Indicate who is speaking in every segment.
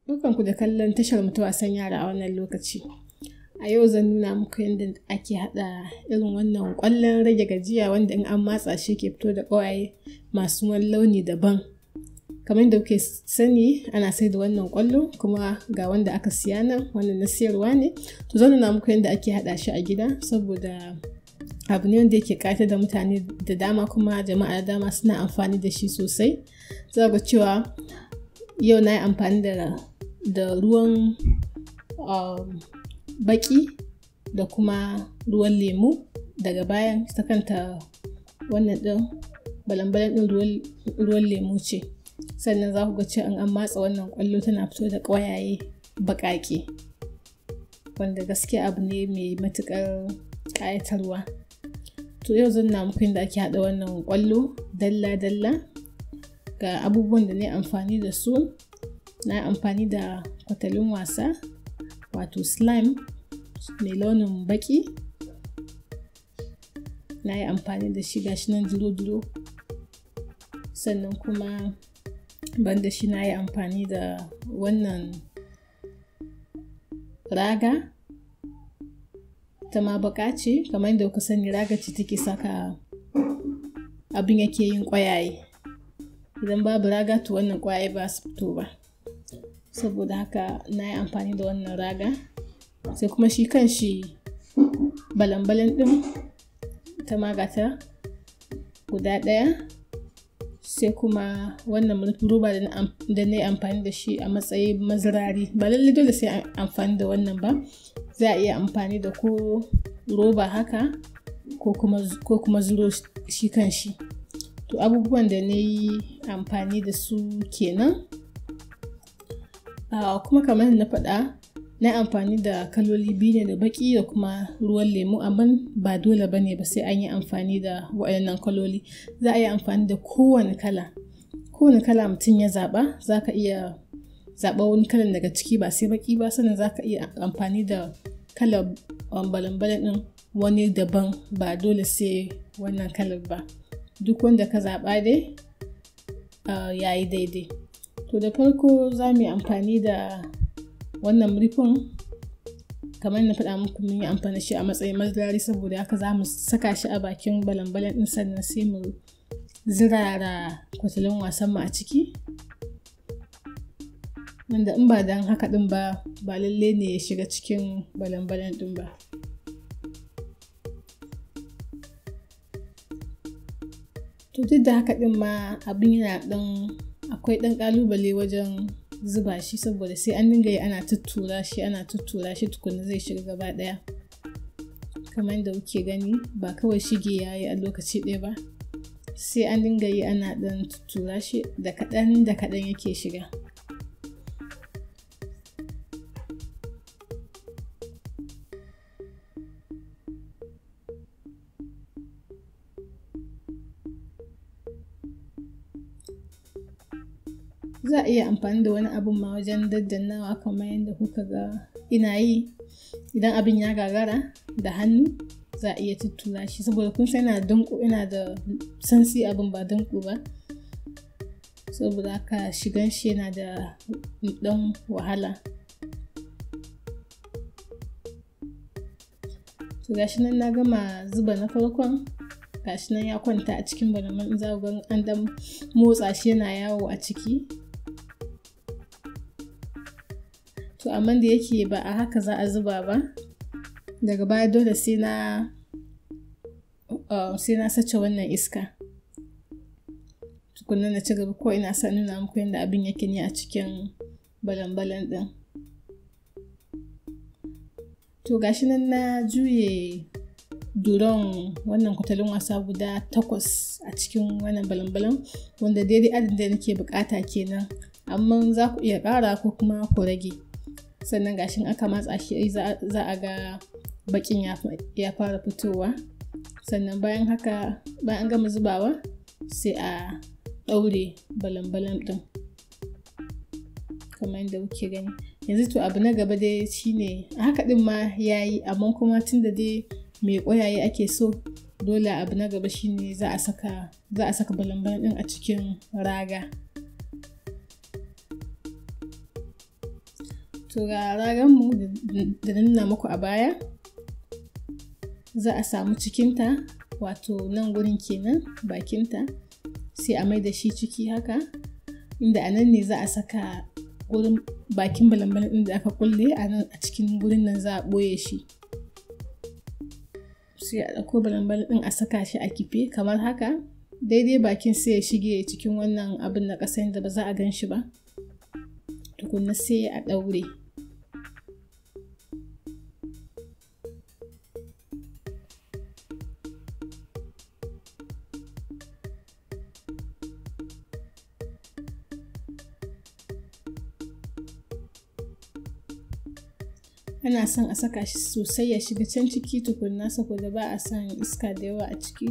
Speaker 1: Barkanku da kallon tashar mu ta wasan yara a wannan lokaci. A yau zan nuna muku yadda ake haɗa irin wannan ƙwallon rage gajiya wanda in an matsa shi ke fito da ƙwayaye masu wani launi daban. Kamar yadda kuke sani, ana saida wannan ƙwallo, kuma ga wanda aka siya nan, wannan na siyarwa ne. To, zan nuna muku yadda ake haɗa shi a gida, saboda abu ne wanda yake ƙayatar da mutane da dama, kuma jama'a da dama suna amfani da shi sosai. Za ga cewa yau na yi amfani da ruwan baƙi da kuma ruwan lemu. Daga bayan ta kanta wannan ɗin balan-balan ɗin ruwan lemu ce. Sannan za ku ga cewa in an matsa wannan ƙwallo, tana fito da ƙwayaye baƙaƙe, wanda gaskiya abu ne mai matuƙar ƙayatarwa. To, yau zan nuna muku yadda ake haɗa wannan ƙwallo dalla-dalla. Ga abubuwan da na yi amfani da su: na yi amfani da kwatalin wasa, wato slime mai launin baƙi. Na yi amfani da shi, gashi nan duro-duro. Sannan kuma banda shi, na yi amfani da wannan raga, ta ma baƙa ce. Kamar yadda kuka sani, raga ce take saka abin yake yin ƙwayaye. Idan babu raga, to wannan ƙwayaye ba su fito ba. Saboda haka na yi amfani da wannan raga. Sai kuma shi kan shi balan-balan ɗin, ta ma gata guda ɗaya. Sai kuma wannan murfin roba da na yi amfani da shi a matsayin mazirari. Ba lallai dole sai amfani da wannan ba, za a iya amfani da ko roba haka ko kuma zuro shi kan shi. To, abubuwan da na yi amfani da su kenan. Kuma kamar na faɗa, na yi amfani da kaloli biyu ne, da baƙi da kuma ruwan lemu, amma ba dole ba ne ba sai an yi amfani da waɗannan kaloli. Za a yi amfani da kowane kala, kowane kala mutum ya zaɓa. Za ka iya zaɓa wani kalan daga ciki, ba sai baƙi ba. Sannan za ka iya amfani da kalar balan-balan ɗin wani daban, ba dole sai wannan kalar ba. Duk wanda ka zaɓa dai ya yi daidai. To, da farko za mu yi amfani da wannan murfin. Kamar na faɗa muku, mun yi amfani da shi a matsayin mazirari. Saboda haka za mu saka shi a bakin balan-balan ɗin, sannan sai mu zirara kwatalin wasan mu a ciki, wanda in ba dan haka ɗin ba, ba lalle ne ya shiga cikin balan-balan ɗin ba. To, duk da haka ɗin ma, abin yana ɗan akwai ɗan ƙalubale wajen zuba shi, saboda sai an dinga yi ana tuttura shi, ana tuttura shi, tukunna zai shiga gaba ɗaya. Kamar yadda kuke gani, ba kawai shige ya yi a lokaci ɗaya ba, sai an dinga yi ana ɗan tuttura shi da kaɗan da kaɗan yake shiga. Za a iya amfani da wani abun ma wajen daddannawa, kamar yadda kuka ga ina yi. Idan abin ya gagara da hannu, za a iya tuttura shi, saboda kun san yana danƙo, yana da santsi abin, ba danƙo ba. Saboda haka shigan shi yana da ɗan wahala. To, gashi nan na gama zuba na farkon. Gashi nan ya kwanta a cikin balan. Za ku ga an dan motsa shi, yana yawo a ciki. To, amma da yake ba a haka za a zuba ba, daga baya dole sai na sace wannan iska tukunna na ci gaba, ko ina son nuna muku yadda abin yake ne a cikin balan-balan ɗin. To, gashi nan na juye duron wannan kwatalin wasa guda takwas a cikin wannan balan-balan, wanda daidai adadin da nake bukata kenan, amma za ku iya ƙara ko kuma ku rage. Sannan gashin aka matsa shi, za a ga bakin ya fara fitowa. Sannan bayan haka, bayan an gama zubawa, sai a ɗaure balan-balan ɗin kamar yadda kuke gani yanzu. To, abu na gaba dai shine haka ɗin ma yayi, amma kuma tunda dai mai ƙwayaye ake so, dole abu na gaba shine za a saka balan-balan ɗin a cikin raga. To ga raganmu da na nuna muku a baya, za a samu cikinta, wato nan gurin kenan bakinta, sai a mai da shi ciki haka, inda a nan ne za a saka gurin bakin balan-balan ɗin da aka kulle a nan a cikin gurin nan za a ɓoye shi. Sai a ɗauko balan-balan ɗin a saka shi a kife kamar haka, daidai bakin sai ya shige cikin wannan abin na ƙasa yanda ba za a gan shi ba. Tukunna sai a ɗaure. Ana son a saka shi sosai ya shiga can ciki tukunna saboda ba a son iska da yawa a ciki,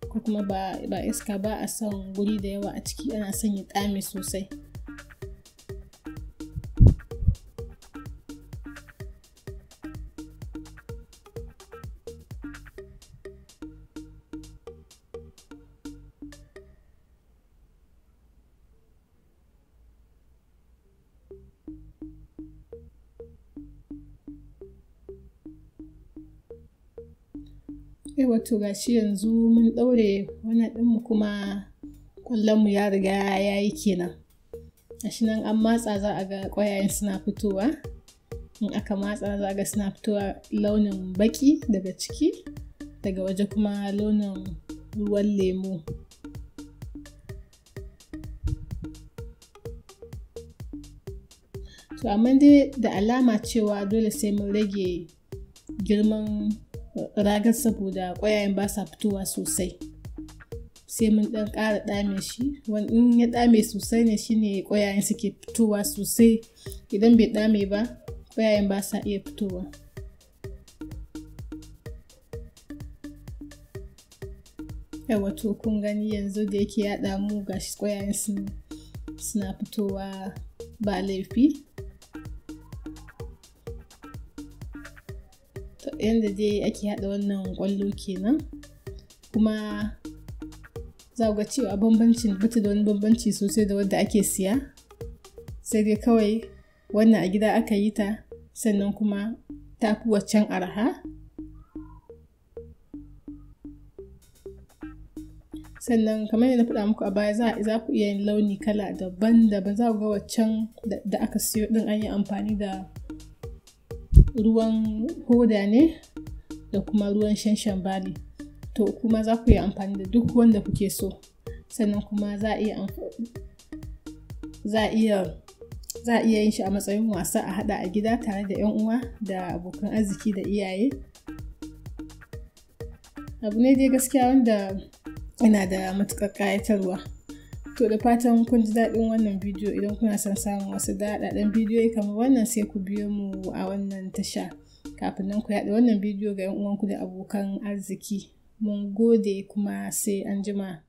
Speaker 1: ko kuma ba iska ba a son guri da yawa a ciki, ana son ya ɗame sosai. Yauwa to ga shi yanzu mun ɗaure wannan ɗinmu kuma ƙwallonmu ya riga ya yi kenan. Ga shi nan an matsa za a ga ƙwayayen suna fitowa. In aka matsa za a ga suna fitowa launin baƙi daga ciki, daga waje kuma launin ruwan lemu. To amma dai da alama cewa dole sai mun rage girman ragar saboda ƙwayayen ba sa fitowa sosai. Sai mun ɗan ƙara ɗame shi, in ya ɗame sosai ne shine ƙwayayen suke fitowa sosai. Idan bai ɗame ba, ƙwayayen ba sa iya fitowa. Yauwa to kun gani yanzu da yake ya ɗamu ga shi ƙwayayen suna fitowa ba laifi. Yanda dai ake haɗa wannan ƙwallo kenan. Kuma za ku ga cewa bambancin bata da wani bambanci sosai da wadda ake siya. Sai dai kawai wannan a gida aka yi ta, sannan kuma ta fi waccan arha. Sannan kamar yadda na faɗa muku a baya, za ku iya yin launi kala daban-daban. Za ku ga waccan da aka siyo ɗin an yi amfani da ruwan hoda ne da kuma ruwan shanshanbali. To kuma za ku iya amfani da duk wanda kuke so. Sannan kuma za a iya yin shi a matsayin wasa a haɗa a gida tare da 'yan uwa da abokan arziki da iyaye. Abu ne dai gaskiya wanda yana da matuƙar ƙayatarwa. To da fatan kun ji daɗin wannan bidiyo. Idan kuna son samun wasu daɗaɗɗen bidiyoyi kamar wannan sai ku biyo mu a wannan tasha. Kafin nan ku yaɗa wannan bidiyo ga 'yan uwanku da abokan arziki. Mun gode kuma sai anjima.